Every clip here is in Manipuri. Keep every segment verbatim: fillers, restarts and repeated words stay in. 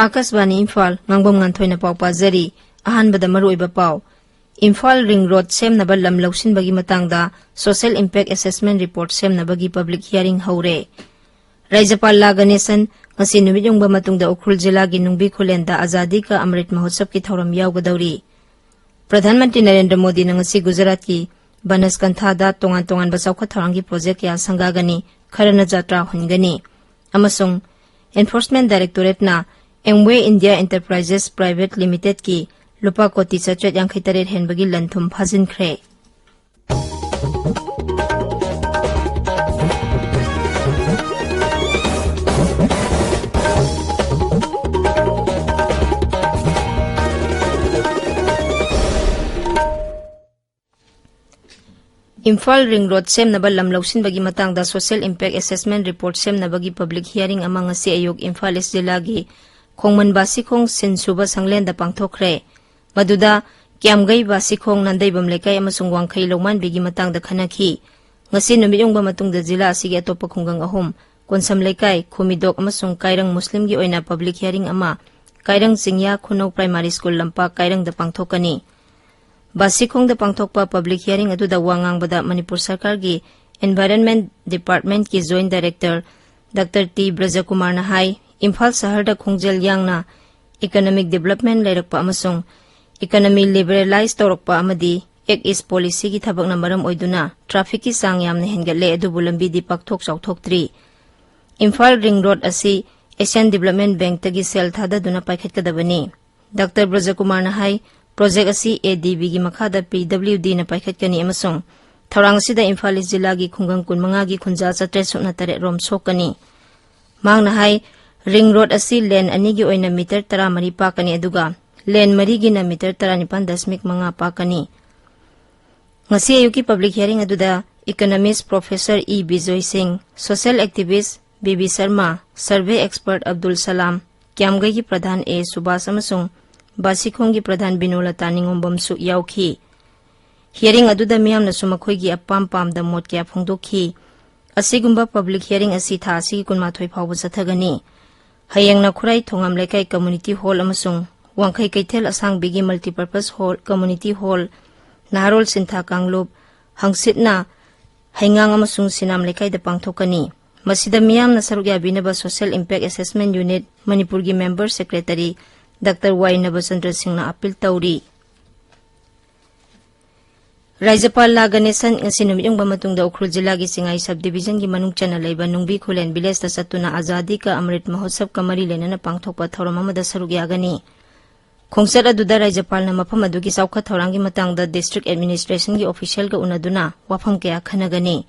ꯑꯥꯀꯥꯁꯕꯥꯅꯤ ꯏꯝꯐꯥꯜ, ꯉꯥꯡꯕꯝ ꯉꯥꯟꯊꯣꯏꯅ ꯄꯥꯎ ꯄꯥꯖꯔꯤ꯫ ꯑꯍꯥꯟꯕꯗ ꯃꯔꯨꯑꯣꯏꯕ ꯄꯥꯎ꯫ ꯏꯝꯐꯥꯜ ꯔꯤꯡ ꯔꯣꯗ ꯁꯦꯝꯅꯕ ꯂꯝ ꯂꯧꯁꯤꯟꯕꯒꯤ ꯃꯇꯥꯡꯗ Social Impact Assessment Report ꯁꯦꯝꯅꯕꯒꯤ public hearing ꯍꯧꯔꯦ꯫ ꯔꯥꯖ꯭ꯌꯄꯥꯜ ꯂꯥ ꯒꯅꯦꯁꯟ ꯉꯁꯤ ꯅꯨꯃꯤꯠ ꯌꯨꯡꯕ ꯃꯇꯨꯡꯗ ꯎꯈ꯭ꯔꯨꯜ ꯖꯤꯂꯥꯒꯤ ꯅꯨꯡꯕꯤ ꯈꯨꯂꯦꯟꯗ ꯑꯖꯥꯗꯤ ꯀꯥ ꯑꯃ꯭ꯔꯤꯠ ꯃꯍꯣꯠꯁꯕꯀꯤ ꯊꯧꯔꯝ ꯌꯥꯎꯒꯗꯧꯔꯤ꯫ ꯄ꯭ꯔꯙꯥꯟ ꯃꯟꯇ꯭ꯔꯤ ꯅꯔꯦꯟꯗ꯭ꯔ ꯃꯣꯗꯤꯅ ꯉꯁꯤ ꯒꯨꯖꯔꯥꯠꯀꯤ ꯕꯅꯁꯀꯟꯊꯥꯗ ꯇꯣꯉꯥꯟ ꯇꯣꯉꯥꯟꯕ ꯆꯥꯎꯈꯠ ꯊꯧꯔꯥꯡꯒꯤ ꯄ꯭ꯔꯣꯖꯦꯛ ꯀꯌꯥ ꯁꯪꯒꯥꯒꯅꯤ, ꯈꯔꯅ ꯖꯥꯇ꯭ꯔꯥ ꯍꯨꯟꯒꯅꯤ꯫ ꯑꯃꯁꯨꯡ Enforcement Directorate ꯅ Amway India Enterprises Private Limited ꯀꯤ ꯂꯨꯄꯥ ꯀꯣꯇꯤ ꯆꯥꯇ꯭ꯔꯦꯠ ꯌꯥꯡꯈꯩ ꯇꯔꯦꯠ ꯍꯦꯟꯕꯒꯤ ꯂꯟ ꯊꯨꯝ ꯐꯥꯖꯤꯟꯈ꯭ꯔꯦ꯫ ꯏꯝꯐꯥꯜ ꯔꯤꯡ ꯔꯣꯗ ꯁꯦꯝꯅꯕ ꯂꯝ ꯂꯧꯁꯤꯟꯕꯒꯤ ꯃꯇꯥꯡꯗ Social Impact Assessment Report ꯁꯦꯝꯅꯕꯒꯤ public hearing ꯑꯃ ꯉꯁꯤ ꯑꯌꯨꯛ ꯏꯝꯐꯥꯜ ꯏꯁ ꯖꯤꯂꯥꯒꯤ ꯈꯣꯡꯃꯟ ꯕꯥꯁꯤꯈꯣꯡ ꯁꯤꯟ ꯁꯨꯕ ꯁꯪꯂꯦꯟꯗ ꯄꯥꯡꯊꯣꯛꯈ꯭ꯔꯦ꯫ ꯃꯗꯨꯗ ꯀ꯭ꯌꯥꯝꯒꯩ ꯕꯥꯁꯤꯈꯣꯡ, ꯅꯥꯟꯗꯩꯕꯝ ꯂꯩꯀꯥꯏ ꯑꯃꯁꯨꯡ ꯋꯥꯡꯈꯩ ꯂꯧꯃꯥꯟꯕꯤꯒꯤ ꯃꯇꯥꯡꯗ ꯈꯟꯅꯈꯤ꯫ ꯉꯁꯤ ꯅꯨꯃꯤꯠ ꯌꯨꯡꯕ ꯃꯇꯨꯡꯗ ꯖꯤꯂꯥ ꯑꯁꯤꯒꯤ ꯑꯇꯣꯞꯄ ꯈꯨꯡꯒꯪ ꯑꯍꯨꯝ, ꯀꯣꯟꯁꯝ ꯂꯩꯀꯥꯏ, ꯈꯨꯃꯤꯗꯣꯛ ꯑꯃꯁꯨꯡ ꯀꯥꯏꯔꯪ ꯃꯨꯁꯂꯤꯝꯒꯤ ꯑꯣꯏꯅ public hearing ꯑꯃ ꯀꯥꯏꯔꯪ ꯆꯤꯡꯌꯥ ꯈꯨꯅꯧ ꯄ꯭ꯔꯥꯏꯃꯥꯔꯤ ꯁ꯭ꯀꯨꯜ ꯂꯝꯄꯥꯛ ꯀꯥꯏꯔꯪꯗ ꯄꯥꯡꯊꯣꯛꯀꯅꯤ꯫ ꯕꯥꯁꯤꯈꯣꯡꯗ ꯄꯥꯡꯊꯣꯛꯄ public hearing ꯑꯗꯨꯗ ꯋꯥ ꯉꯥꯡꯕꯗ ꯃꯅꯤꯄꯨꯔ ꯁꯔꯀꯥꯔꯒꯤ Environment Department ꯀꯤ Joint Director Doctor ꯇꯤ ꯕ꯭ꯔꯖꯀꯨꯃꯥꯔꯅ ꯍꯥꯏ, ꯏꯝꯐꯥꯜ ꯁꯍꯔꯗ ꯈꯣꯡꯖꯦꯜ ꯌꯥꯡꯅ economic development ꯂꯩꯔꯛꯄ ꯑꯃꯁꯨꯡ economy liberalize ꯇꯧꯔꯛꯄ ꯑꯃꯗꯤ Act East policy ꯒꯤ ꯊꯕꯛꯅ ꯃꯔꯝ ꯑꯣꯏꯗꯨꯅ traffic ꯀꯤ ꯆꯥꯡ ꯌꯥꯝꯅ ꯍꯦꯟꯒꯠꯂꯦ, ꯑꯗꯨꯕꯨ ꯂꯝꯕꯤꯗꯤ ꯄꯥꯛꯊꯣꯛ ꯆꯥꯎꯊꯣꯛꯇ꯭ꯔꯤ꯫ ꯏꯝꯐꯥꯜ ꯔꯤꯡ ꯔꯣꯗ ꯑꯁꯤ Asian Development Bank ꯇꯒꯤ ꯁꯦꯜ ꯊꯥꯗꯗꯨꯅ ꯄꯥꯏꯈꯠꯀꯗꯕꯅꯤ꯫ ꯗꯥꯛꯇꯔ ꯕ꯭ꯔꯖꯀꯨꯃꯥꯔꯅ ꯍꯥꯏ, ꯄ꯭ꯔꯣꯖꯦꯛ ꯑꯁꯤ ꯑꯦ ꯗꯤ ꯕꯤ ꯒꯤ ꯃꯈꯥꯗ ꯄꯤ ꯗꯕ꯭ꯂꯤꯎ ꯗꯤ ꯅ ꯄꯥꯏꯈꯠꯀꯅꯤ ꯑꯃꯁꯨꯡ ꯊꯧꯔꯥꯡ ꯑꯁꯤꯗ ꯏꯝꯐꯥꯜ ꯏꯁ ꯖꯤꯂꯥꯒꯤ ꯈꯨꯡꯒꯪ ꯀꯨꯟꯃꯉꯥꯒꯤ ꯈꯨꯟꯖꯥ ꯆꯥꯇ꯭ꯔꯦꯠ ꯁꯨꯞꯅ ꯇꯔꯦꯠ ꯔꯣꯝ ꯁꯣꯛꯀꯅꯤ꯫ ꯃꯍꯥꯛꯅ ꯍꯥꯏ, ꯔꯤꯡ ꯔꯣꯗ ꯑꯁꯤ ꯂꯦꯟ ꯑꯅꯤꯒꯤ ꯑꯣꯏꯅ ꯃꯤꯇꯔ ꯇꯔꯥꯃꯔꯤ ꯄꯥꯛꯀꯅꯤ, ꯑꯗꯨꯒ ꯂꯦꯟ ꯃꯔꯤꯒꯤꯅ ꯃꯤꯇꯔ ꯇꯔꯥꯅꯤꯄꯥꯟ ꯗꯁꯃꯤꯛ ꯃꯉꯥ ꯄꯥꯛꯀꯅꯤ꯫ ꯉꯁꯤ ꯑꯌꯨꯛꯀꯤ public hearing ꯑꯗꯨꯗ economist Professor E Bijoy Singh, social activist B B Sharma, survey expert Abdul Salam, ꯀ꯭ꯌꯥꯝꯒꯩꯒꯤ ꯄ꯭ꯔꯙꯥꯟ ꯑꯦ ꯁꯨꯕꯥꯁ ꯑꯃꯁꯨꯡ ꯕꯥꯁꯤꯈꯣꯡꯒꯤ ꯄ꯭ꯔꯙꯥꯟ ꯕꯤꯅꯣꯂꯇꯥ ꯅꯤꯉꯣꯝꯕꯝꯁꯨ ꯌꯥꯎꯈꯤ꯫ Hearing ꯑꯗꯨꯗ ꯃꯤꯌꯥꯝꯅꯁꯨ ꯃꯈꯣꯏꯒꯤ ꯑꯄꯥꯝ ꯄꯥꯝꯗ ꯃꯣꯠ ꯀꯌꯥ ꯐꯣꯡꯗꯣꯛꯈꯤ꯫ ꯑꯁꯤꯒꯨꯝꯕ public hearing ꯑꯁꯤ ꯊꯥ ꯑꯁꯤꯒꯤ ꯀꯨꯟꯃꯥꯊꯣꯏ ꯐꯥꯎꯕ ꯆꯠꯊꯒꯅꯤ꯫ ꯍꯌꯦꯡꯅ ꯈꯨꯔꯥꯏ ꯊꯣꯉꯥꯝ ꯂꯩꯀꯥꯏ ꯀꯝꯃꯨꯅꯤꯇꯤ ꯍꯣꯜ ꯑꯃꯁꯨꯡ ꯋꯥꯡꯈꯩ ꯀꯩꯊꯦꯜ ꯑꯁꯥꯡꯕꯤꯒꯤ ꯃꯜꯇꯤꯄꯔꯄꯁ ꯍꯣꯜ, ꯀꯝꯃꯨꯅꯤꯇꯤ ꯍꯣꯜ, ꯅꯍꯥꯔꯣꯜ ꯁꯤꯟꯊꯥ ꯀꯥꯡꯂꯨꯞ, ꯍꯪꯆꯤꯠꯅ ꯍꯩꯉꯥꯡ ꯑꯃꯁꯨꯡ ꯁꯤꯅꯥꯝ ꯂꯩꯀꯥꯏꯗ ꯄꯥꯡꯊꯣꯛꯀꯅꯤ꯫ ꯃꯁꯤꯗ ꯃꯤꯌꯥꯝꯅ ꯁꯔꯨꯛ ꯌꯥꯕꯤꯅꯕ Social Impact Assessment Unit ꯃꯅꯤꯄꯨꯔꯒꯤ member secretary ꯗꯥꯛꯇꯔ ꯋꯥꯏ ꯅꯕꯆꯟꯗ꯭ꯔ ꯁꯤꯡꯅ appeal ꯇꯧꯔꯤ꯫ ꯔꯥꯖ꯭ꯌꯄꯥꯜ ꯂꯥ ꯒꯅꯦꯁꯟ ꯉꯁꯤ ꯅꯨꯃꯤꯠ ꯌꯨꯡꯕ ꯃꯇꯨꯡꯗ ꯎꯈ꯭ꯔꯨꯜ ꯖꯤꯂꯥꯒꯤ ꯆꯤꯡꯉꯥꯏ sub divisionꯒꯤ ꯃꯅꯨꯡ ꯆꯟꯅ ꯂꯩꯕ ꯅꯨꯡꯕꯤ ꯈꯨꯂꯦꯟ villageꯇ ꯆꯠꯇꯨꯅ ꯑꯖꯥꯗꯤ ꯀꯥ ꯑꯃ꯭ꯔꯤꯠ ꯃꯍꯣꯠꯁꯕꯀ ꯃꯔꯤ ꯂꯩꯅꯅ ꯄꯥꯡꯊꯣꯛꯄ ꯊꯧꯔꯝ ꯑꯃꯗ ꯁꯔꯨꯛ ꯌꯥꯒꯅꯤ꯫ ꯈꯣꯡꯆꯠ ꯑꯗꯨꯗ ꯔꯥꯖ꯭ꯌꯄꯥꯜꯅ ꯃꯐꯝ ꯑꯗꯨꯒꯤ ꯆꯥꯎꯈꯠ ꯊꯧꯔꯥꯡꯒꯤ ꯃꯇꯥꯡꯗ district administrationꯒꯤ officialꯒ ꯎꯅꯗꯨꯅ ꯋꯥꯐꯝ ꯀꯌꯥ ꯈꯟꯅꯒꯅꯤ꯫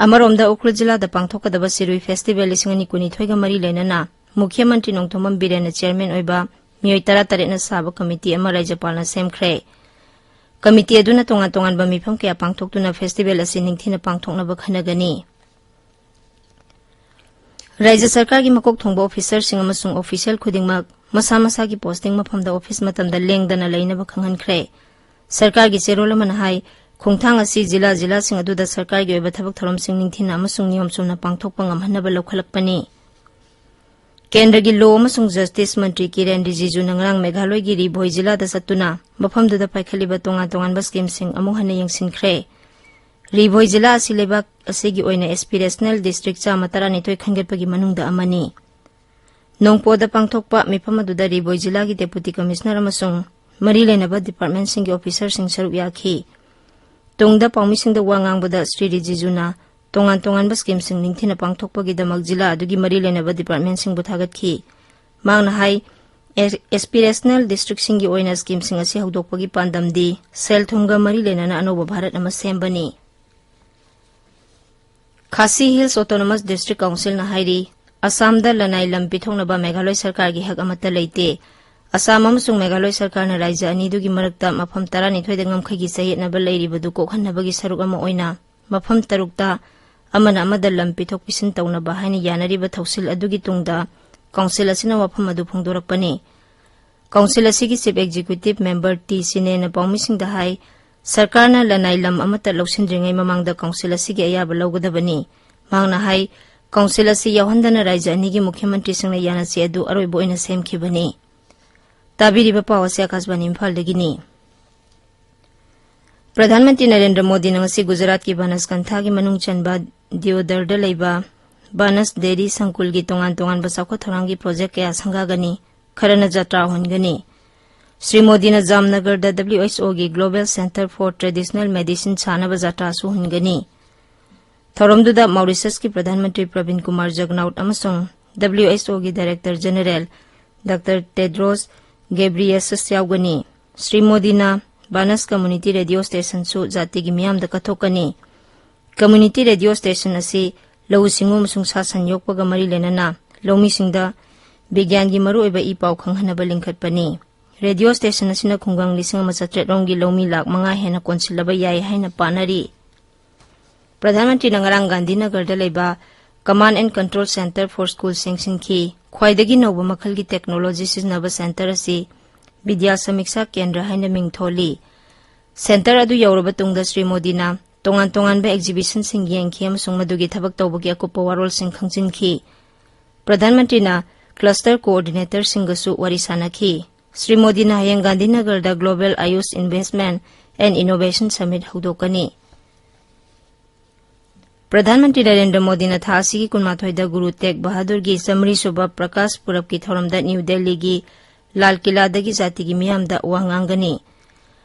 ꯑꯃꯔꯣꯝꯗ ꯎꯈ꯭ꯔꯨꯜ ꯖꯤꯂꯥꯗ ꯄꯥꯡꯊꯣꯛꯀꯗꯕ ꯁꯤꯔꯨꯏ festival ꯂꯤꯁꯤꯡ ꯑꯅꯤ ꯀꯨꯟꯅꯤꯊꯣꯏꯒ ꯃꯔꯤ ꯂꯩꯅꯅ ꯃꯨꯈ꯭ꯌ ꯃꯟꯇ꯭ꯔꯤ ꯅꯣꯡꯊꯣꯝꯕꯝ ꯕꯤꯔꯦꯟꯅ chairman ꯑꯣꯏꯕ ꯃꯤꯑꯣꯏ ꯇꯔꯥꯇꯔꯦꯠꯅ ꯁꯥꯕ committee ꯑꯃ ꯔꯥꯖ꯭ꯌꯄꯥꯜꯅ ꯁꯦꯝꯈ꯭ꯔꯦ꯫ Committee ꯑꯗꯨꯅ ꯇꯣꯉꯥꯟ ꯇꯣꯉꯥꯟꯕ ꯃꯤꯐꯝ ꯀꯌꯥ ꯄꯥꯡꯊꯣꯛꯇꯨꯅ festival ꯑꯁꯤ ꯅꯤꯡꯊꯤꯅ ꯄꯥꯡꯊꯣꯛꯅꯕ ꯈꯟꯅꯒꯅꯤ꯫ ꯔꯥꯖ꯭ꯌ ꯁꯔꯀꯥꯔꯒꯤ ꯃꯀꯣꯛ ꯊꯣꯡꯕ officerꯁꯤꯡ ꯑꯃꯁꯨꯡ official ꯈꯨꯗꯤꯡꯃꯛ ꯃꯁꯥ ꯃꯁꯥꯒꯤ posting ꯃꯐꯝꯗ office ꯃꯇꯝꯗ ꯂꯦꯡꯗꯅ ꯂꯩꯅꯕ ꯈꯪꯍꯟꯈ꯭ꯔꯦ꯫ ꯁꯔꯀꯥꯔꯒꯤ ꯆꯦꯔꯣꯜ ꯑꯃꯅ ꯍꯥꯏ, ꯈꯣꯡꯊꯥꯡ ꯑꯁꯤ ꯖꯤꯂꯥ ꯖꯤꯂꯥꯁꯤꯡ ꯑꯗꯨꯗ ꯁꯔꯀꯥꯔꯒꯤ ꯑꯣꯏꯕ ꯊꯕꯛ ꯊꯧꯔꯝꯁꯤꯡ ꯅꯤꯡꯊꯤꯅ ꯑꯃꯁꯨꯡ ꯅꯤꯌꯣꯝ ꯆꯨꯝꯅ ꯄꯥꯡꯊꯣꯛꯄ ꯉꯝꯍꯟꯅꯕ ꯂꯧꯈꯠꯂꯛꯄꯅꯤ꯫ ꯀꯦꯟꯗ꯭ꯔꯒꯤ law ꯑꯃꯁꯨꯡ justice ꯃꯟꯇ꯭ꯔꯤ ꯀꯤꯔꯦꯟ ꯔꯤꯖꯤꯖꯨꯅ ꯉꯔꯥꯡ ꯃꯦꯘꯥꯂꯣꯏꯒꯤ ꯔꯤꯚꯣꯏ ꯖꯤꯂꯥꯗ ꯆꯠꯇꯨꯅ ꯃꯐꯝꯗꯨꯗ ꯄꯥꯏꯈꯠꯂꯤꯕ ꯇꯣꯉꯥꯟ ꯇꯣꯉꯥꯟꯕ schemeꯁꯤꯡ ꯑꯃꯨꯛ ꯍꯟꯅ ꯌꯦꯡꯁꯤꯟꯈ꯭ꯔꯦ꯫ ꯔꯤꯚꯣꯏ ꯖꯤꯂꯥ ꯑꯁꯤ ꯂꯩꯕꯥꯛ ꯑꯁꯤꯒꯤ ꯑꯣꯏꯅ aspirational district ꯆꯥꯝꯃ ꯇꯔꯥꯅꯤꯊꯣꯏ ꯈꯟꯒꯠꯄꯒꯤ ꯃꯅꯨꯡꯗ ꯑꯃꯅꯤ꯫ ꯅꯣꯡꯄꯣꯗ ꯄꯥꯡꯊꯣꯛꯄ ꯃꯤꯐꯝ ꯑꯗꯨꯗ ꯔꯤꯚꯣꯏ ꯖꯤꯂꯥꯒꯤ deputy commissioner ꯑꯃꯁꯨꯡ ꯃꯔꯤ ꯂꯩꯅꯕ departmentꯁꯤꯡꯒꯤ officerꯁꯤꯡ ꯁꯔꯨꯛ ꯌꯥꯈꯤ꯫ ꯇꯨꯡꯗ ꯄꯥꯎꯃꯤꯁꯤꯡꯗ ꯋꯥ ꯉꯥꯡꯕꯗ ꯁ꯭ꯔꯤ ꯔꯤꯖꯤꯖꯨꯅ ꯇꯣꯉꯥꯟ ꯇꯣꯉꯥꯟꯕ schemeꯁꯤꯡ ꯅꯤꯡꯊꯤꯅ ꯄꯥꯡꯊꯣꯛꯄꯒꯤꯗꯃꯛ ꯖꯤꯂꯥ ꯑꯗꯨꯒꯤ ꯃꯔꯤ ꯂꯩꯅꯕ departmentꯁꯤꯡꯕꯨ ꯊꯥꯒꯠꯈꯤ꯫ ꯃꯍꯥꯛꯅ ꯍꯥꯏ, ꯑꯦ-, aspirational districtꯁꯤꯡꯒꯤ ꯑꯣꯏꯅ schemeꯁꯤꯡ ꯑꯁꯤ ꯍꯧꯗꯣꯛꯄꯒꯤ ꯄꯥꯟꯗꯝꯗꯤ ꯁꯦꯜ ꯊꯨꯝꯒ ꯃꯔꯤ ꯂꯩꯅꯅ ꯑꯅꯧꯕ ꯚꯥꯔꯠ ꯑꯃ ꯁꯦꯝꯕꯅꯤ꯫ ꯈꯥꯁꯤ Hills Autonomous District Councilꯅ ꯍꯥꯏꯔꯤ, ꯑꯁꯥꯝꯗ ꯂꯅꯥꯏ ꯂꯝ ꯄꯤꯊꯣꯛꯅꯕ ꯃꯦꯘꯥꯂꯣꯏ ꯁꯔꯀꯥꯔꯒꯤ ꯍꯛ ꯑꯃꯠꯇ ꯂꯩꯇꯦ꯫ ꯑꯁꯥꯝ ꯑꯃꯁꯨꯡ ꯃꯦꯘꯥꯂꯣꯏ ꯁꯔꯀꯥꯔꯅ ꯔꯥꯖ꯭ꯌ ꯑꯅꯤꯗꯨꯒꯤ ꯃꯔꯛꯇ ꯃꯐꯝ ꯇꯔꯥꯅꯤꯊꯣꯏꯗ ꯉꯝꯈꯩꯒꯤ ꯆꯌꯦꯠꯅꯕ ꯂꯩꯔꯤꯕꯗꯨ ꯀꯣꯛꯍꯟꯅꯕꯒꯤ ꯁꯔꯨꯛ ꯑꯃ ꯑꯣꯏꯅ ꯃꯐꯝ ꯇꯔꯨꯛꯇ ꯑꯃꯅ ꯑꯃꯗ ꯂꯝ ꯄꯤꯊꯣꯛ ꯄꯤꯁꯤꯟ ꯇꯧꯅꯕ ꯍꯥꯏꯅ ꯌꯥꯅꯔꯤꯕ ꯊꯧꯁꯤꯜ ꯑꯗꯨꯒꯤ ꯇꯨꯡꯗ council ꯑꯁꯤꯅ ꯋꯥꯐꯝ ꯑꯗꯨ ꯐꯣꯡꯗꯣꯔꯛꯄꯅꯤ꯫ Council ꯑꯁꯤꯒꯤ Chief Executive Member ꯇꯤ ꯁꯤꯅꯦꯅ ꯄꯥꯎꯃꯤꯁꯤꯡꯗ ꯍꯥꯏ, ꯁꯔꯀꯥꯔꯅ ꯂꯅꯥꯏ ꯂꯝ ꯑꯃꯠꯇ ꯂꯧꯁꯤꯟꯗ꯭ꯔꯤꯉꯩ ꯃꯃꯥꯡꯗ council ꯑꯁꯤꯒꯤ ꯑꯌꯥꯕ ꯂꯧꯒꯗꯕꯅꯤ꯫ ꯃꯍꯥꯛꯅ ꯍꯥꯏ, ꯀꯥꯎꯟꯁꯤꯜ ꯑꯁꯤ ꯌꯥꯎꯍꯟꯗꯅ ꯔꯥꯖ꯭ꯌ ꯑꯅꯤꯒꯤ ꯃꯨꯈ꯭ꯌ ꯃꯟꯇ꯭ꯔꯤꯁꯤꯡꯅ ꯌꯥꯅꯁꯤ ꯑꯗꯨ ꯑꯔꯣꯏꯕ ꯑꯣꯏꯅ ꯁꯦꯝꯈꯤꯕꯅꯤ꯫ ꯇꯥꯕꯤꯔꯤꯕ ꯄꯥꯎ ꯑꯁꯤ ꯑꯀꯥꯁꯕꯥꯅꯤ ꯏꯝꯐꯥꯜꯗꯒꯤꯅꯤ꯫ ꯄ꯭ꯔꯙꯥꯟ ꯃꯟꯇ꯭ꯔꯤ ꯅꯔꯦꯟꯗ꯭ꯔ ꯃꯣꯗꯤꯅ ꯉꯁꯤ ꯒꯨꯖꯔꯥꯠꯀꯤ ꯕꯅꯁꯀꯟꯊꯥꯒꯤ ꯃꯅꯨꯡ ꯆꯟꯕ ꯗꯤꯑꯣꯗꯔꯗ ꯂꯩꯕ ꯕꯅꯁ ꯗꯦꯔꯤ ꯁꯪꯀꯨꯜꯒꯤ ꯇꯣꯉꯥꯟ ꯇꯣꯉꯥꯟꯕ ꯆꯥꯎꯈꯠ ꯊꯧꯔꯥꯡꯒꯤ ꯄ꯭ꯔꯣꯖꯦꯛ ꯀꯌꯥ ꯁꯪꯒꯥꯒꯅꯤ꯫ ꯈꯔꯅ ꯖꯇ꯭ꯔꯥ ꯍꯨꯟꯒꯅꯤ꯫ ꯁ꯭ꯔꯤ ꯃꯣꯗꯤꯅ ꯖꯥꯝꯅꯒꯔꯗ W H O ꯒꯤ Global Centre for Traditional Medicine ꯁꯥꯅꯕ ꯖꯇ꯭ꯔꯥꯁꯨ ꯍꯨꯟꯒꯅꯤ꯫ ꯊꯧꯔꯝꯗꯨꯗ ꯃꯥꯎꯔꯤꯁꯁꯀꯤ ꯄ꯭ꯔꯙꯥꯟ ꯃꯟꯇ꯭ꯔꯤ ꯄ꯭ꯔꯕꯤꯟ ꯀꯨꯃꯥꯔ ꯖꯒꯅꯥꯎꯠ ꯑꯃꯁꯨꯡ W H O ꯒꯤ ꯗꯥꯏꯔꯦꯛꯇꯔ ꯖꯦꯅꯦꯔꯦꯜ ꯗꯥꯛꯇꯔ ꯇꯦꯗ꯭ꯔꯣꯁ ꯒꯦꯕ꯭ꯔꯤꯌꯦꯁꯁ ꯌꯥꯎꯒꯅꯤ꯫ ꯁ꯭ꯔꯤ ꯃꯣꯗꯤꯅ ꯕꯥꯅꯁ ꯀꯝꯃꯨꯅꯤꯇꯤ ꯔꯦꯗꯤꯑꯣ ꯁ꯭ꯇꯦꯁꯟꯁꯨ ꯖꯥꯇꯤꯒꯤ ꯃꯤꯌꯥꯝꯗ ꯀꯠꯊꯣꯛꯀꯅꯤ꯫ ꯀꯝꯃꯨꯅꯤꯇꯤ ꯔꯦꯗꯤꯑꯣ ꯁ꯭ꯇꯦꯁꯟ ꯑꯁꯤ ꯂꯧꯎ ꯁꯤꯡꯎ ꯑꯃꯁꯨꯡ ꯁꯥ ꯁꯟ ꯌꯣꯛꯄꯒ ꯃꯔꯤ ꯂꯩꯅꯅ ꯂꯧꯃꯤꯁꯤꯡꯗ ꯕꯤꯒ꯭ꯌꯥꯟꯒꯤ ꯃꯔꯨꯑꯣꯏꯕ ꯏ ꯄꯥꯎ ꯈꯪꯍꯟꯅꯕ ꯂꯤꯡꯈꯠꯄꯅꯤ꯫ ꯔꯦꯗꯤꯑꯣ ꯁ꯭ꯇꯦꯁꯟ ꯑꯁꯤꯅ ꯈꯨꯡꯒꯪ ꯂꯤꯁꯤꯡ ꯑꯃ ꯆꯥꯇ꯭ꯔꯦꯠ ꯔꯣꯝꯒꯤ ꯂꯧꯃꯤ ꯂꯥꯈ ꯃꯉꯥ ꯍꯦꯟꯅ ꯀꯣꯟꯁꯤꯜꯂꯕ ꯌꯥꯏ ꯍꯥꯏꯅ ꯄꯥꯅꯔꯤ꯫ ꯄ꯭ꯔꯙꯥꯟ ꯃꯟꯇ꯭ꯔꯤꯅ ꯉꯔꯥꯡ ꯒꯥꯟꯙꯤꯅꯒꯔꯗ ꯂꯩꯕ Command and Control Centre for Schools ꯌꯦꯡꯁꯤꯟꯈꯤ꯫ ꯈ꯭ꯋꯥꯏꯗꯒꯤ ꯅꯧꯕ ꯃꯈꯜꯒꯤ ꯇꯦꯛꯅꯣꯂꯣꯖꯤ ꯁꯤꯖꯤꯟꯅꯕ ꯁꯦꯟꯇꯔ ꯑꯁꯤ ꯕꯤꯗ꯭ꯌꯥ ꯁꯃꯤꯛꯁꯥ ꯀꯦꯟꯗ꯭ꯔ ꯍꯥꯏꯅ ꯃꯤꯡ ꯊꯣꯜꯂꯤ꯫ ꯁꯦꯟꯇꯔ ꯑꯗꯨ ꯌꯧꯔꯕ ꯇꯨꯡꯗ ꯁ꯭ꯔꯤ ꯃꯣꯗꯤꯅ ꯇꯣꯉꯥꯟ ꯇꯣꯉꯥꯟꯕ ꯑꯦꯛꯖꯤꯕꯤꯁꯟꯁꯤꯡ ꯌꯦꯡꯈꯤ ꯑꯃꯁꯨꯡ ꯃꯗꯨꯒꯤ ꯊꯕꯛ ꯇꯧꯕꯒꯤ ꯑꯀꯨꯞꯄ ꯋꯥꯔꯣꯜꯁꯤꯡ ꯈꯪꯖꯤꯟꯈꯤ꯫ ꯄ꯭ꯔꯙꯥꯟ ꯃꯟꯇ꯭ꯔꯤꯅ ꯀ꯭ꯂꯁꯇꯔ ꯀꯣꯑꯣꯔꯗꯤꯅꯦꯇꯔꯁꯤꯡꯒꯁꯨ ꯋꯥꯔꯤ ꯁꯥꯅꯈꯤ꯫ ꯁ꯭ꯔꯤ ꯃꯣꯗꯤꯅ ꯍꯌꯦꯡ ꯒꯥꯟꯙꯤꯅꯒꯔꯗ Global Ayush Investment and Innovation Summit ꯍꯧꯗꯣꯛꯀꯅꯤ꯫ Pradhan Mantri Narendra ꯃꯣꯗꯤꯅ ꯊꯥ ꯑꯁꯤꯒꯤ ꯀꯨꯟꯃꯥꯊꯣꯏꯗ ꯒꯨꯔꯨ ꯇꯦꯒ ꯕꯍꯥꯗꯨꯔꯒꯤ ꯆꯥꯃꯔꯤ ꯁꯨꯕ ꯄ꯭ꯔꯀꯥꯁ ꯄꯨꯔꯕꯀꯤ ꯊꯧꯔꯝꯗ ꯅ꯭ꯌꯨ ꯗꯦꯜꯂꯤꯒꯤ ꯂꯥꯜ ꯀꯤꯂꯥꯗꯒꯤ ꯖꯥꯇꯤꯒꯤ ꯃꯤꯌꯥꯝꯗ ꯋꯥ ꯉꯥꯡꯒꯅꯤ꯫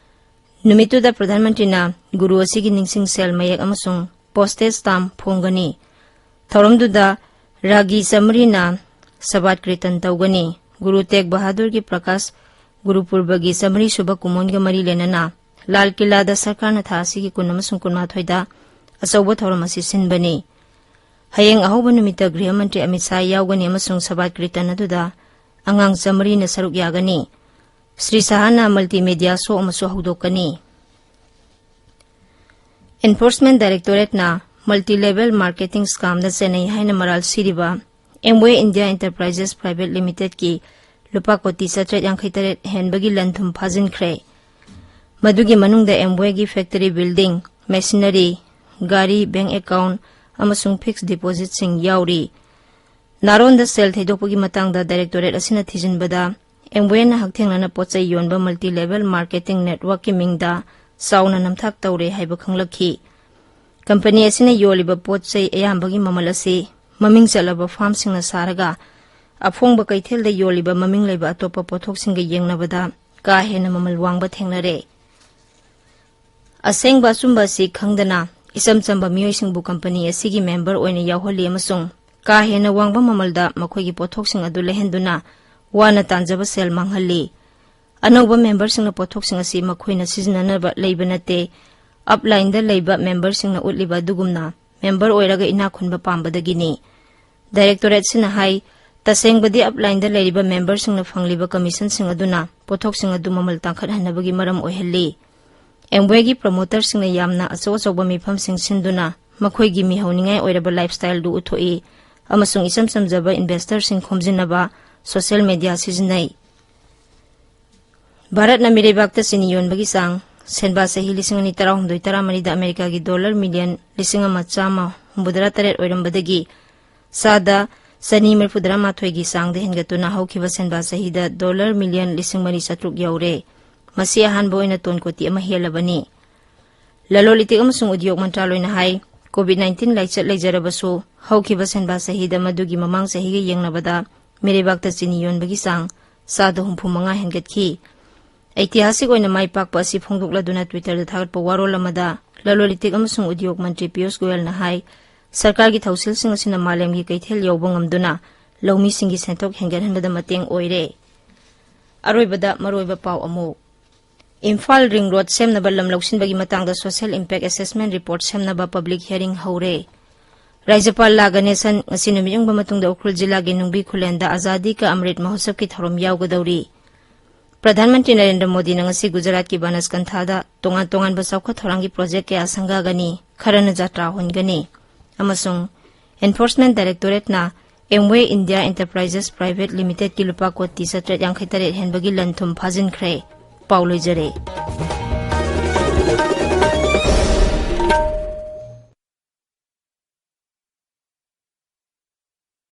ꯅꯨꯃꯤꯠꯇꯨꯗ ꯄ꯭ꯔꯙꯥꯟ ꯃꯟꯇ꯭ꯔꯤꯅ ꯒꯨꯔꯨ ꯑꯁꯤꯒꯤ ꯅꯤꯡꯁꯤꯡ ꯁꯦꯜ ꯃꯌꯦꯛ ꯑꯃꯁꯨꯡ ꯄꯣꯁꯇꯦꯖ ꯁ꯭ꯇꯥꯝꯞ ꯐꯣꯡꯒꯅꯤ꯫ ꯊꯧꯔꯝꯗꯨꯗ ꯔꯥꯒꯤ ꯆꯥꯃꯔꯤꯅ ꯁꯕꯥꯠ ꯀ꯭ꯔꯤꯇꯟ ꯇꯧꯒꯅꯤ꯫ ꯒꯨꯔꯨ ꯇꯦꯒ ꯕꯍꯥꯗꯨꯔꯒꯤ ꯄ꯭ꯔꯀꯥꯁ ꯒꯨꯔꯨ ꯄꯨꯔꯕꯒꯤ ꯆꯥꯃꯔꯤ ꯁꯨꯕ ꯀꯨꯝꯑꯣꯟꯒ ꯃꯔꯤ ꯂꯩꯅꯅ ꯂꯥꯜ ꯀꯤꯂꯥꯗ ꯁꯔꯀꯥꯔꯅ ꯊꯥ ꯑꯁꯤꯒꯤ ꯀꯨꯟ ꯑꯃꯁꯨꯡ ꯀꯨꯟꯃꯥꯊꯣꯏꯗ ꯑꯆꯧꯕ ꯊꯧꯔꯝ ꯑꯁꯤ ꯁꯤꯟꯕꯅꯤ꯫ ꯍꯌꯦꯡ ꯑꯍꯧꯕ ꯅꯨꯃꯤꯠꯇ ꯒ꯭ꯔꯤꯍ ꯃꯟꯇ꯭ꯔꯤ ꯑꯃꯤꯠ ꯁꯥꯍ ꯌꯥꯎꯒꯅꯤ ꯑꯃꯁꯨꯡ ꯁꯕꯥꯠ ꯀ꯭ꯔꯤꯇꯟ ꯑꯗꯨꯗ ꯑꯉꯥꯡ ꯆꯥꯃꯔꯤꯅ ꯁꯔꯨꯛ ꯌꯥꯒꯅꯤ꯫ ꯁ꯭ꯔꯤ ꯁꯥꯍꯅ ꯃꯜꯇꯤꯃꯦꯗꯤꯌꯥ ꯁꯣ ꯑꯃꯁꯨ ꯍꯧꯗꯣꯛꯀꯅꯤ꯫ ꯏꯟꯐꯣꯔꯁꯃꯦꯟ ꯗꯥꯏꯔꯦꯛꯇꯣꯔꯦꯠꯅ ꯃꯜꯇꯤ ꯂꯦꯚꯦꯜ ꯃꯥꯔꯀꯦꯇꯤꯡ ꯁ꯭ꯀꯥꯝꯗ ꯆꯦꯟꯅꯩ ꯍꯥꯏꯅ ꯃꯔꯥꯜ ꯁꯤꯔꯤꯕ ꯑꯦꯝꯋꯦ ꯏꯟꯗꯤꯌꯥ ꯏꯟꯇꯔꯄ꯭ꯔꯥꯏꯖꯦꯁ ꯄ꯭ꯔꯥꯏꯚꯦꯠ ꯂꯤꯃꯤꯇꯦꯗꯀꯤ ꯂꯨꯄꯥ ꯀꯣꯇꯤ ꯆꯥꯇ꯭ꯔꯦꯠ ꯌꯥꯡꯈꯩ ꯇꯔꯦꯠ ꯍꯦꯟꯕꯒꯤ ꯂꯟ ꯊꯨꯝ ꯐꯥꯖꯤꯟꯈ꯭ꯔꯦ꯫ ꯃꯗꯨꯒꯤ ꯃꯅꯨꯡꯗ ꯑꯦꯝꯋꯦꯒꯤ ꯐꯦꯛꯇꯔꯤ ꯕꯤꯜꯗꯤꯡ, ꯃꯦꯁꯤꯅꯔꯤ, ꯒꯥꯔꯤ, ꯕꯦꯡ ꯑꯦꯀꯥꯎꯟ, ꯑꯃꯁꯨꯡ ꯐꯤꯛꯁ ꯗꯤꯄꯣꯖꯤꯠꯁꯤꯡ ꯌꯥꯎꯔꯤ꯫ ꯅꯥꯔꯣꯟꯗ ꯁꯦꯜ ꯊꯩꯗꯣꯛꯄꯒꯤ ꯃꯇꯥꯡꯗ ꯗꯥꯏꯔꯦꯛꯇꯣꯔꯦꯠ ꯑꯁꯤꯅ ꯊꯤꯖꯤꯟꯕꯗ, ꯑꯦꯝꯋꯦꯅ ꯍꯛꯊꯦꯡꯅꯅ ꯄꯣꯠ ꯆꯩ ꯌꯣꯟꯕ multi level marketing networkꯀꯤ ꯃꯤꯡꯗ ꯆꯥꯎꯅ ꯅꯝꯊꯥꯛ ꯇꯧꯔꯦ ꯍꯥꯏꯕ ꯈꯪꯂꯛꯈꯤ꯫ ꯀꯝꯄꯅꯤ ꯑꯁꯤꯅ ꯌꯣꯜꯂꯤꯕ ꯄꯣꯠ ꯆꯩ ꯑꯌꯥꯝꯕꯒꯤ ꯃꯃꯜ ꯑꯁꯤ ꯃꯃꯤꯡ ꯆꯠꯂꯕ ꯐꯥꯔꯝꯁꯤꯡꯅ ꯁꯥꯔꯒ, ꯑꯐꯣꯡꯕ ꯀꯩꯊꯦꯜꯗ ꯌꯣꯜꯂꯤꯕ ꯃꯃꯤꯡ ꯂꯩꯕ ꯑꯇꯣꯞꯄ ꯄꯣꯠꯊꯣꯛꯁꯤꯡꯒ ꯌꯦꯡꯅꯕꯗ ꯀꯥ ꯍꯦꯟꯅ ꯃꯃꯜ ꯋꯥꯡꯕ ꯊꯦꯡꯅꯔꯦ꯫ ꯑꯁꯦꯡꯕ ꯑꯆꯨꯝꯕ ꯑꯁꯤ ꯈꯪꯗꯅ, ꯏꯆꯝ ꯆꯝꯕ ꯃꯤꯑꯣꯏꯁꯤꯡꯕꯨ ꯀꯝꯄꯅꯤ ꯑꯁꯤꯒꯤ ꯃꯦꯝꯕꯔ ꯑꯣꯏꯅ ꯌꯥꯎꯍꯜꯂꯤ ꯑꯃꯁꯨꯡ ꯀꯥ ꯍꯦꯟꯅ ꯋꯥꯡꯕ ꯃꯃꯜꯗ ꯃꯈꯣꯏꯒꯤ ꯄꯣꯠꯊꯣꯛꯁꯤꯡ ꯑꯗꯨ ꯂꯩꯍꯟꯗꯨꯅ ꯋꯥꯅ ꯇꯥꯟꯖꯕ ꯁꯦꯜ ꯃꯥꯡꯍꯜꯂꯤ꯫ ꯑꯅꯧꯕ ꯃꯦꯝꯕꯔꯁꯤꯡꯅ ꯄꯣꯠꯊꯣꯛꯁꯤꯡ ꯑꯁꯤ ꯃꯈꯣꯏꯅ ꯁꯤꯖꯤꯟꯅꯅꯕ ꯂꯩꯕ ꯅꯠꯇꯦ꯫ ꯑꯞꯂꯥꯏꯟꯗ ꯂꯩꯕ ꯃꯦꯝꯕꯔꯁꯤꯡꯅ ꯎꯠꯂꯤꯕ ꯑꯗꯨꯒꯨꯝꯅ, ꯃꯦꯝꯕꯔ ꯑꯣꯏꯔꯒ ꯏꯅꯥꯛ ꯈꯨꯟꯕ ꯄꯥꯝꯕꯗꯒꯤꯅꯤ꯫ ꯗꯥꯏꯔꯦꯛꯇꯣꯔꯦꯠꯁꯤꯅ ꯍꯥꯏ, ꯇꯁꯦꯡꯕꯗꯤ ꯑꯞꯂꯥꯏꯟꯗ ꯂꯩꯔꯤꯕ ꯃꯦꯝꯕꯔꯁꯤꯡꯅ ꯐꯪꯂꯤꯕ ꯀꯃꯤꯁꯟꯁꯤꯡ ꯑꯗꯨꯅ ꯄꯣꯠꯊꯣꯛꯁꯤꯡ ꯑꯗꯨ ꯃꯃꯜ ꯇꯥꯡꯈꯠꯍꯟꯅꯕꯒꯤ ꯃꯔꯝ ꯑꯣꯏꯍꯜꯂꯤ꯫ ꯑꯦꯝꯋꯦꯒꯤ ꯄ꯭ꯔꯃꯣꯇꯔꯁꯤꯡꯅ ꯌꯥꯝꯅ ꯑꯆꯧ ꯑꯆꯧꯕ ꯃꯤꯐꯝꯁꯤꯡ ꯁꯤꯟꯗꯨꯅ ꯃꯈꯣꯏꯒꯤ ꯃꯤꯍꯧꯅꯤꯡꯉꯥꯏ ꯑꯣꯏꯔꯕ ꯂꯥꯏꯐꯁ꯭ꯇꯥꯏꯜꯗꯨ ꯎꯠꯊꯣꯛꯏ ꯑꯃꯁꯨꯡ ꯏꯆꯝ ꯆꯝꯖꯕ ꯏꯟꯚꯦꯁꯇꯔꯁꯤꯡ ꯈꯣꯝꯖꯤꯟꯅꯕ ꯁꯣꯁꯤꯌꯦꯜ ꯃꯤꯗꯤꯌꯥ ꯁꯤꯖꯤꯟꯅꯩ꯫ ꯚꯥꯔꯠꯅ ꯃꯤꯔꯩꯕꯥꯛꯇ ꯆꯤꯅꯤ ꯌꯣꯟꯕꯒꯤ ꯆꯥꯡ ꯁꯦꯟꯕꯥ ꯆꯍꯤ ꯂꯤꯁꯤꯡ ꯑꯅꯤ ꯇꯔꯥꯍꯨꯝꯗꯣꯏ ꯇꯔꯥꯃꯔꯤꯗ ꯑꯃꯦꯔꯤꯀꯥꯒꯤ ꯗꯣꯂꯔ ꯃꯤꯂꯤꯌꯟ ꯂꯤꯁꯤꯡ ꯑꯃ ꯆꯥꯝꯃ ꯍꯨꯝꯐꯨꯇꯔꯥ ꯇꯔꯦꯠ ꯑꯣꯏꯔꯝꯕꯗꯒꯤ ꯆꯥꯗ ꯆꯅꯤ ꯃꯔꯤꯐꯨꯇꯔꯥ ꯃꯥꯊꯣꯏꯒꯤ ꯆꯥꯡꯗ ꯍꯦꯟꯒꯠꯇꯨꯅ ꯍꯧꯈꯤꯕ ꯁꯦꯟꯕꯥ ꯆꯍꯤꯗ ꯗꯣꯂꯔ ꯃꯤꯂꯤꯌꯟ ꯂꯤꯁꯤꯡ ꯃꯔꯤ ꯆꯥꯇ꯭ꯔꯨꯛ ꯌꯧꯔꯦ꯫ ꯃꯁꯤ ꯑꯍꯥꯟꯕ ꯑꯣꯏꯅ ꯇꯣꯟ ꯀꯣꯇꯤ ꯑꯃ ꯍꯦꯜꯂꯕꯅꯤ꯫ ꯂꯂꯣꯟ ꯏꯇꯤꯛ ꯑꯃꯁꯨꯡ ꯎꯗ꯭ꯌꯣꯛ ꯃꯟꯇ꯭ꯔꯥꯂꯣꯏꯅ ꯍꯥꯏ, ꯀꯣꯚꯤꯗ ꯅꯥꯏꯟꯇꯤꯟ ꯂꯥꯏꯆꯠ ꯂꯩꯖꯔꯕꯁꯨ, ꯍꯧꯈꯤꯕ ꯁꯦꯟꯕꯥ ꯆꯍꯤꯗ ꯃꯗꯨꯒꯤ ꯃꯃꯥꯡ ꯆꯍꯤꯒ ꯌꯦꯡꯅꯕꯗ ꯃꯤꯔꯩꯕꯥꯛꯇ ꯆꯤꯅꯤ ꯌꯣꯟꯕꯒꯤ ꯆꯥꯡ ꯆꯥꯗ ꯍꯨꯝꯐꯨ ꯃꯉꯥ ꯍꯦꯟꯒꯠꯈꯤ꯫ ꯑꯩꯇꯤꯍꯥꯁꯤꯛ ꯑꯣꯏꯅ ꯃꯥꯏ ꯄꯥꯛꯄ ꯑꯁꯤ ꯐꯣꯡꯗꯣꯛꯂꯗꯨꯅ Twitter-ꯗ ꯊꯥꯒꯠꯄ ꯋꯥꯔꯣꯜ ꯑꯃꯗ ꯂꯂꯣꯟ ꯏꯇꯤꯛ ꯑꯃꯁꯨꯡ ꯎꯗ꯭ꯌꯣꯛ ꯃꯟꯇ꯭ꯔꯤ ꯄꯤꯌꯨꯁ ꯒꯣꯌꯜꯅ ꯍꯥꯏ, ꯁꯔꯀꯥꯔꯒꯤ ꯊꯧꯁꯤꯜꯁꯤꯡ ꯑꯁꯤꯅ ꯃꯥꯂꯦꯝꯒꯤ ꯀꯩꯊꯦꯜ ꯌꯧꯕ ꯉꯝꯗꯨꯅ ꯂꯧꯃꯤꯁꯤꯡꯒꯤ ꯁꯦꯟꯊꯣꯛ ꯍꯦꯟꯒꯠꯍꯟꯕꯗ ꯃꯇꯦꯡ ꯑꯣꯏꯔꯦ꯫ ꯑꯔꯣꯏꯕꯗ ꯃꯔꯨꯑꯣꯏꯕ ꯄꯥꯎ ꯑꯃꯨꯛ꯫ ꯏꯝꯐꯥꯜ ꯔꯤꯡ ꯔꯣꯗ ꯁꯦꯝꯅꯕ ꯂꯝ ꯂꯧꯁꯤꯟꯕꯒꯤ ꯃꯇꯥꯡꯗ social impact assessment report ꯁꯦꯝꯅꯕ public hearing ꯍꯧꯔꯦ꯫ ꯔꯥꯖ꯭ꯌꯄꯥꯜ ꯂꯥ ꯒꯅꯦꯁꯟ ꯉꯁꯤ ꯅꯨꯃꯤꯠ ꯌꯨꯡꯕ ꯃꯇꯨꯡꯗ ꯎꯈ꯭ꯔꯨꯜ ꯖꯤꯂꯥꯒꯤ ꯅꯨꯡꯕꯤ ꯈꯨꯂꯦꯟꯗ ꯑꯖꯥꯗꯤ ꯀꯥ ꯑꯃ꯭ꯔꯤꯠ ꯃꯍꯣꯠꯁꯕꯀꯤ ꯊꯧꯔꯝ ꯌꯥꯎꯒꯗꯧꯔꯤ꯫ ꯄ꯭ꯔꯙꯥꯟ ꯃꯟꯇ꯭ꯔꯤ ꯅꯔꯦꯟꯗ꯭ꯔ ꯃꯣꯗꯤꯅ ꯉꯁꯤ ꯒꯨꯖꯔꯥꯠꯀꯤ ꯕꯅꯁꯀꯟꯊꯥꯗ ꯇꯣꯉꯥꯟ ꯇꯣꯉꯥꯟꯕ ꯆꯥꯎꯈꯠ ꯊꯧꯔꯥꯡꯒꯤ ꯄ꯭ꯔꯣꯖꯦꯛ ꯀꯌꯥ ꯁꯪꯒꯥꯒꯅꯤ, ꯈꯔꯅ ꯖꯥꯇ꯭ꯔꯥ ꯍꯣꯟꯒꯅꯤ꯫ ꯑꯃꯁꯨꯡ Enforcement Directorate-ꯅ Amway India Enterprises Private Limited-ꯀꯤ ꯂꯨꯄꯥ ꯀꯣꯇꯤ ꯆꯥꯇ꯭ꯔꯦꯠ ꯌꯥꯡꯈꯩ ꯇꯔꯦꯠ ꯍꯦꯟꯕꯒꯤ ꯂꯟ ꯊꯨꯝ ꯐꯥꯖꯤꯟꯈ꯭ꯔꯦ꯫ ꯄꯥꯎ ꯂꯣꯏꯖꯔꯦ꯫